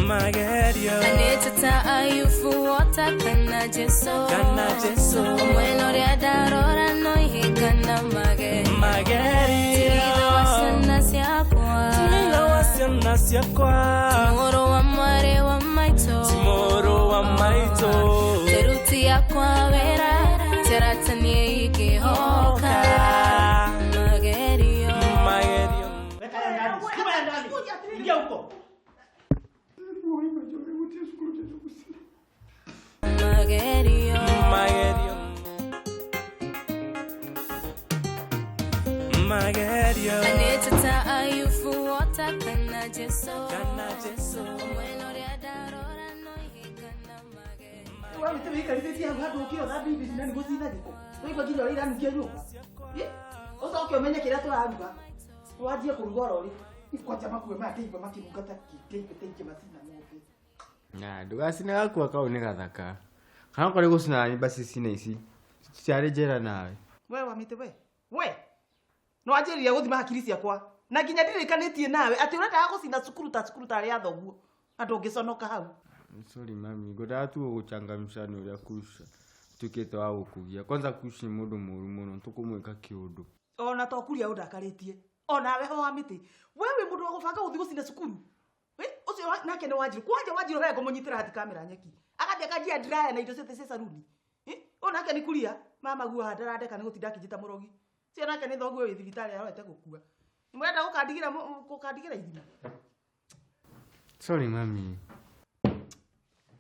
Magerio. Anĩtĩta Ayubu wota kana Jesu. Kana Jesu. Omwena ũrĩa ndarora no ihĩnga na magerio. Magerio. Ti ithe wa ciana ciakwa. Ti ithe wa ciana ciakwa. Ti mũrũ wa mwarĩ wa maitũ. Ti mũrũ wa maitũ. Teruti yakwa wĩra terata niĩ ingĩhoka. Magerio. Magerio. Weka ya ndani. Stima ya ndani. Ingia huko. Magerio. Magerio. Magerio. Anĩtĩta Ayubu wota kana Jesu. Kana Jesu. Omwena ũrĩa ndarora no ihĩnga na magerio. Wa mĩtĩ wĩikarithĩtie hau handũ ũkĩotha bibi na nĩguo cina gĩko. Waigua nginya ũrĩa iranukia nyũmba. Ũcoke ũmenye kĩrĩa tũraruga. Wanjie kũruga oro rĩ. Kwanja makue maya ndĩigua makĩnunga ta kĩ ndĩigua macina ng'ombe. Na ndũgacine gakua kau nĩ gathaka. Kana okorwo nĩ gũcina nyũmba cicine ici ciarĩ njera nawe. We wa mĩtĩ we. We. No wanjĩrĩria gũthima hakiri ciakwa. Na nginya ndirĩkanĩtie nawe atĩ ũrendaga gũcina cukuru ta cukuru tarĩ ya thoguo. Andũ ũngĩconoka hau. Sorry mami, ngwendaga tu gũgũchangamsha nĩ ũrĩa Kush tuĩkĩte wa gũkũgia. Kwanza Kush nĩ mũndũ mũũru mũno, tũkũmwĩka kĩũndũ. Ona to kuria ũndakarĩtie. Ona we ho wa mĩtĩ. We wĩ mũndũ wa gũbanga gũthiĩ gũcina cukuru. We ũcio nake nĩ Wanjiru. Kwanja Wanjiru harĩa ngũmũnyitĩra hati kamera nyeki. Agathiĩ akanjia dryer na indo ciothe ciĩ saruni. Ũyũ nake nĩ kuria. Mama guo haha ndarandeka nĩ gũtinda akĩnjĩta mũrogi. Ũcio nake nĩ thoguo wĩ thibitarĩ arorete gũkua. Nĩ mũrenda gũkandigĩra gũkandigĩra irima. Sorry mami.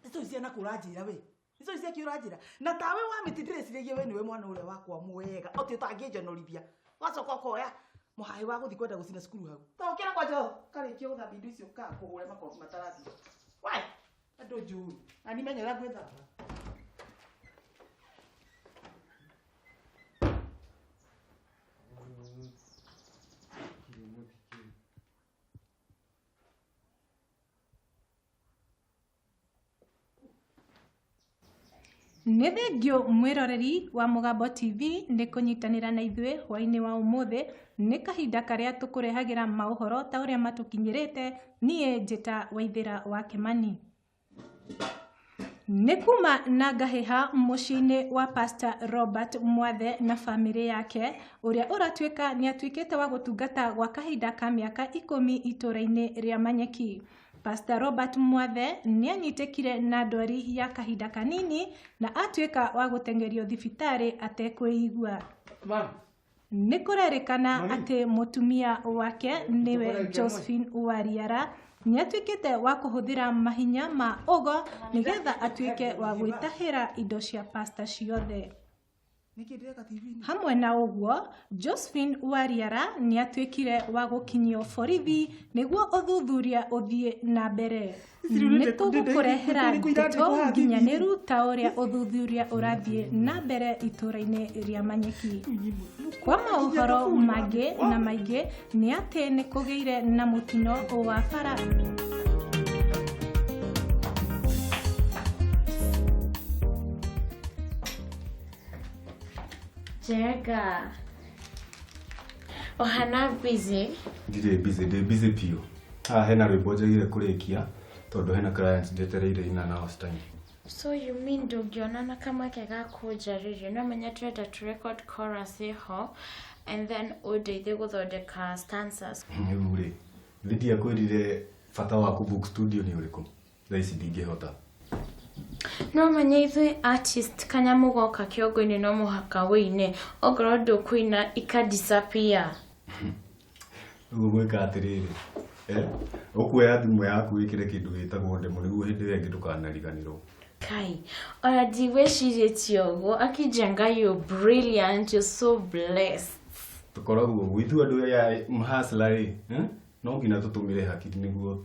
Nĩtũĩ ciana kũranjĩra we. Nĩtũĩ ciaki ũranjĩra. Na tawe wa mĩtĩ ndĩreciragia we nĩwe mwana ũrĩa wakwa mwega. Oti ũtangĩnjonorithia. Wacoka ũkoya mũhaĩ wa gũthiĩ kwenda gũcina cukuru hau. Tokĩra kwanja karĩkie gũthambia indo icio kũhũre makobi matarathi. Wai, andũ njũĩ. Na nimenye ũrĩa ngwĩthamba. Nĩ thengio mwĩroreri wa Mũgambo TV nĩ kũnyitanĩra na ithuĩ hwaĩ-inĩ wa ũmũthĩ. Nĩ kahinda karĩa tũkũrehagĩra maũhoro ta ũrĩa matũkinyĩrĩte. Niĩ njĩta Waithĩra wa Kĩmani. Nĩ kuma na ngahĩha mũciĩ-inĩ wa Pastor Robert Mwathe na bamĩrĩ yake ũrĩa ũratuĩka nĩ atuĩkĩte wa gũtungata gwa kahinda ka mĩaka 10 itũũra-inĩ rĩa Manyeki. Pastor Robert Mwathe nĩ anyitĩkire na ndwari ya kahinda kanini na atuĩka wa gũteng'erio thibitarĩ atekwĩigua. Nĩ kũrerĩkana atĩ mũtumia wake nĩwe Josephine Wariara nĩ atuĩkĩte wa kũhũthĩra mahinya ma ũgo nĩgetha atuĩke wa gwĩtahĩra indo cia pastor ciothe. Hamwe na ũguo, Josephine Wariara nĩ atuĩkire wa gũkinyio borithi nĩguo ũthuthuria ũthiĩ na mbere. Nĩ tũgũkũrehera ndeto nginyanĩru ta ũrĩa ũthuthuria ũrathiĩ na mbere itũũra-inĩ rĩa Manyeki. Kwa maũhoro mangĩ na maingĩ nĩ atĩ nĩ kũgĩire na mũtino wa bara. Jega. Ohana busy. Ndirĩ busy, ndĩ busy biũ. Haha hena rwĩmbo njagĩrĩire kũrĩkia tondũ hena client njetereire in an hour's time. So you mean ndũngĩonana kamweke ga kũnjarĩria? No menya tũrenda to record chorus ĩho and then ũndeithie gũthondeka stanzas. Rĩu rĩ, githĩ ndiakwĩrire bata wa kũ-book studio nĩ ũrĩkũ? Thaa ici ndingĩhota. No menye ithuĩ artist kanyamũ goka kĩongo-inĩ no mũhaka wĩine, ongorwo ndũkũina ika disappear. Rĩu ũgwĩka atĩrĩrĩ, ũkuoya thimũ yaku wĩkĩre kĩndũ gĩtagwo ndemo nĩguo hĩndĩ ĩyo ĩngĩ ndũkanariganĩrwo. Kai, ona ndigwĩcirĩtie ũguo. Akijenga, you're brilliant, you're so blessed. Tũkoragwo ũguo ithuĩ andũ aya mahustler rĩ, no nginya tũtũmĩre hakiri nĩguo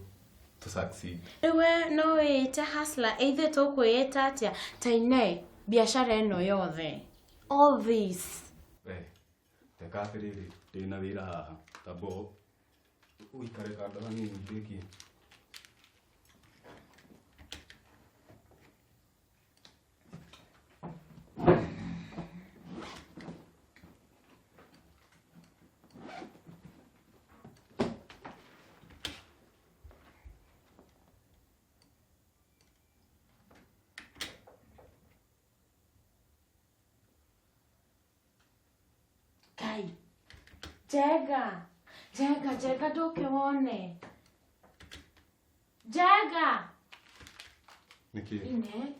to succeed. Rĩu we no wĩĩte hustler, ithuĩ tũkwĩĩta atĩa? Ta ine biashara ĩno yothe. All this. Teka atĩrĩrĩ, ndĩna wĩra haha, tamba ũikare kando hanini ndĩkie. Ngai. Njega. Njega, njega ndũke wone. Njega. Nĩkĩ? Ine.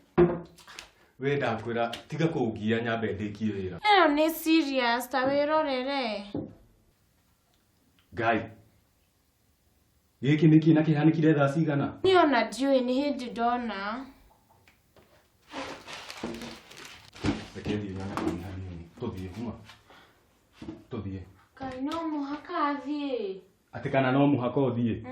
We ndakwĩra tiga kũngia nyambe ndĩkie wĩra. Ĩno nĩ serious ta wĩrorere. Ngai. Gĩkĩ nĩkĩ na kĩhanĩkire thaa cigana? Niĩ ona ndiũĩ nĩ hĩndĩ ndona. Reke thiĩ nyone mami hanini. Tũthiĩ kuma. Tũthiĩ. Ngai no mũhaka athiĩ. Atĩ kana no mũhaka ũthiĩ?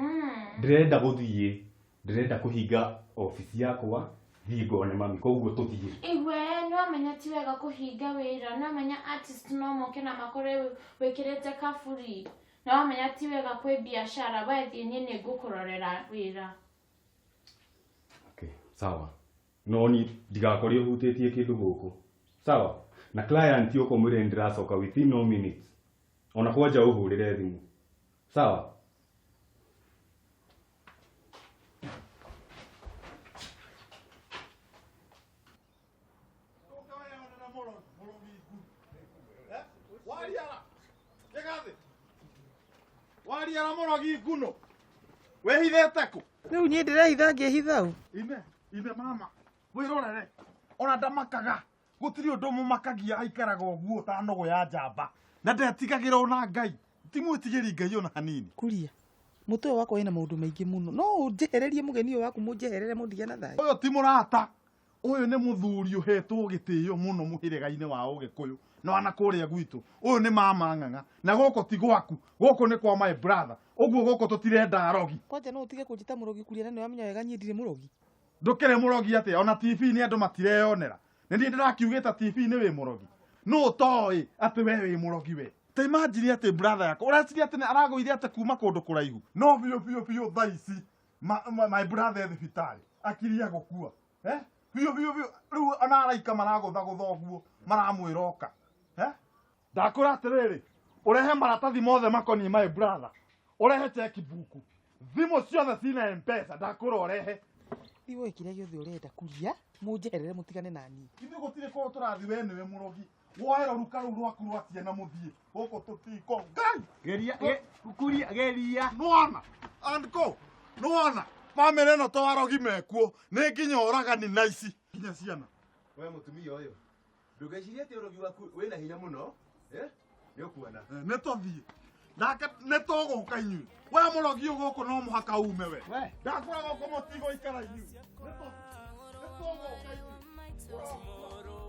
Ndĩrenda gũthiĩ. Ndĩrenda kũhinga obici yakwa thiĩ ngone mami koguo tũthiĩ. Igwe nĩwamenya ti wega kũhinga wĩra, nĩwamenya artist no moke na makore wĩkĩrĩte kaburi. Na wamenya ti wega kwĩ biacara, we thiĩ niĩ nĩngũkũrorera wĩra. Okay, sawa. No ni ndigakore ũhutĩtie kĩndũ gũkũ. Sawa? Na client ũka ũmwĩre nĩndĩracoka within no minutes. Ona kwanja ũhũrĩre thimũ. Sawa? Wariara mũrogi nguno wĩhithĩte kũ? Rĩu niĩ ndĩrehitha ngĩhitha ũ? Ine, ine mama wĩrorere ona ndamakaga gũtirĩ ũndũ mũmakagia aikaraga ũguo ta nũgũ ya njamba na ndetigagĩra ona Ngai ti mwĩtigĩri Ngai ona hanini. Kuria mũtwe wakwa wĩna maũndũ maingĩ mũno no ũnjehererie mũgeni ũyũ waku mũnjeherere mũndige na thayũ. Ũyũ ti mũrata, ũyũ nĩ mũthuri ũhetwo gĩtĩo mũno mũhĩrĩga-inĩ wa Ũgĩkũyũ na wana kũrĩa gwitũ. Ũyũ nĩ mama ng'ang'a na gũkũ ti gwaku, gũkũ nĩ kwa my brother, ũguo gũkũ tũtirenda arogi. Kwanja no ũtige kũnjĩta mũrogi Kuria na nĩwamenya wega niĩ ndirĩ mũrogi. Ndũkĩrĩ mũrogi atĩa? Ona TV-inĩ andũ matireyonera. Nĩ niĩ ndĩrakiugĩte TV-inĩ wĩ mũrogi. Nũ ũtoĩ atĩ we wĩ mũrogi we? Ta imagine atĩ brother yakwa ũreciria atĩ aragũire atĩ kuma kũndũ kũraihu. No biũ biũ biũ thaa ici my brother e thibitarĩ akiria gũkua. Eh? Biũ biũ biũ rĩu ona araika maragũthagũtha ũguo maramwĩra oka. Eh? Ndakwĩra atĩrĩrĩ, ũrehe maratathi mothe makoniĩ my brother, ũrehe checkbook, thimũ ciothe cina M-Pesa, ndakwĩra ũrehe. Thiĩ woe kĩrĩa gĩothe ũrenda Kuria mũnjeherere mũtigane na niĩ. Ithuĩ gũtirĩ kũndũ tũrathiĩ we nĩwe mũrogi. Woe rũruka rũu rwaku rwa ciana mũthiĩ gũkũ tũtiko. Ngai! Geria, Kuria, geria. Nĩwona? Andko, nĩwona? Bamĩrĩ ĩno to arogi mekuo, nĩ nginya oragani na ici. Nginya ciana. We mũtumia ũyũ, ndũgecirie atĩ ũrogi waku wĩna hinya mũno, eh? Nĩ ũkuona. Nĩ tũthiĩ. Nake nĩ tũgũka inyuĩ. We mũrogi ũyũ gũkũ no mũhaka ume we. Ndakwĩra gũkũ mũtigũikara inyuĩ. Nĩ tũgũka inyuĩ.